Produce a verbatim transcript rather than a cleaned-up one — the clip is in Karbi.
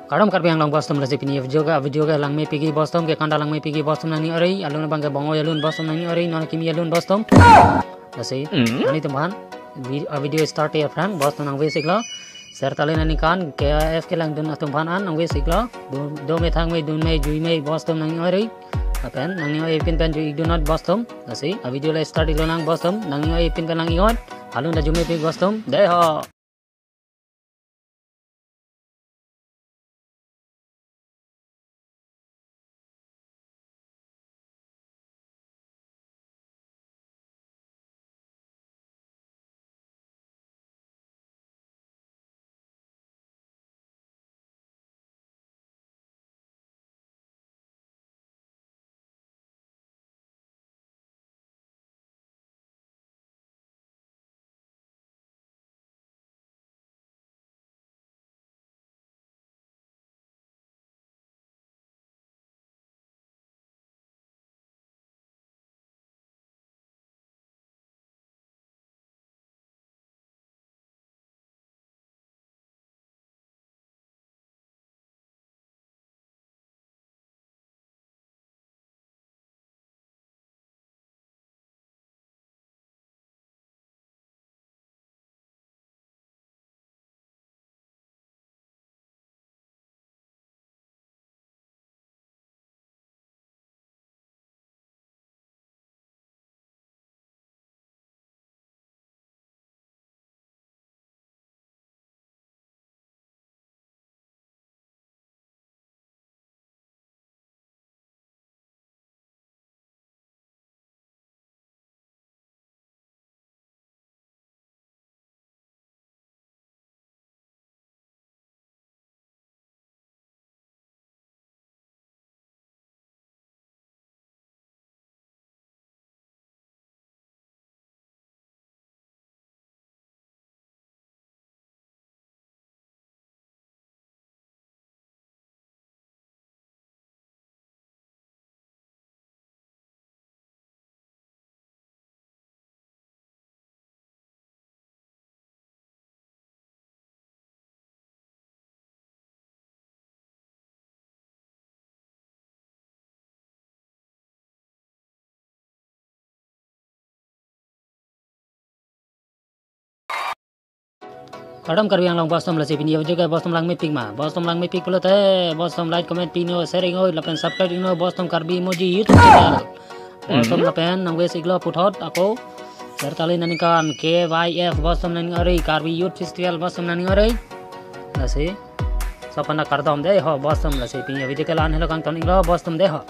Kardom Karbi Anglong bostum, lasi pini video ke, video ke langmepik-i bostum, ke kanda langmepik-i bostum nangning ore, alun abang ke Bongoi alun bostum nangning ore, non kimi alun bostum. Lasi, Hmm? Nanglitum aphan, vi-, a video start ya phrang, bostum nangvesiklo. Share tale naningkan, K I F kelangdun atum aphan an nangvesiklo. Dun, dome thangme dunme juime bostum nangning ore. Lapen, nangning ore pin pen ju-ik dunnon bostum. Lasi, a video le start-ik lonang bostum, nangning ore pin pen lang-iknon. Alun ta jumepik bostum, dei ho. Kardom Karbi Anglong bostum, lasi pini video ke bostum langmepik ma. Bostum langmepik pulote bostum like, comment pi-iknon, share-iknon, lapen subscribe-iknon bostum Karbi Emoji YouTube channel. Bostum Hmm. Lapen nangvesiklo puthot ako. Share tale naningkan K Y F bostum nangning ore, Karbi Youth Festival bostum nangning ore. Lasi. Sopana kardom dei ho bostum, lasi pini video ke la-an helo kangton-iklo bostum dei ho.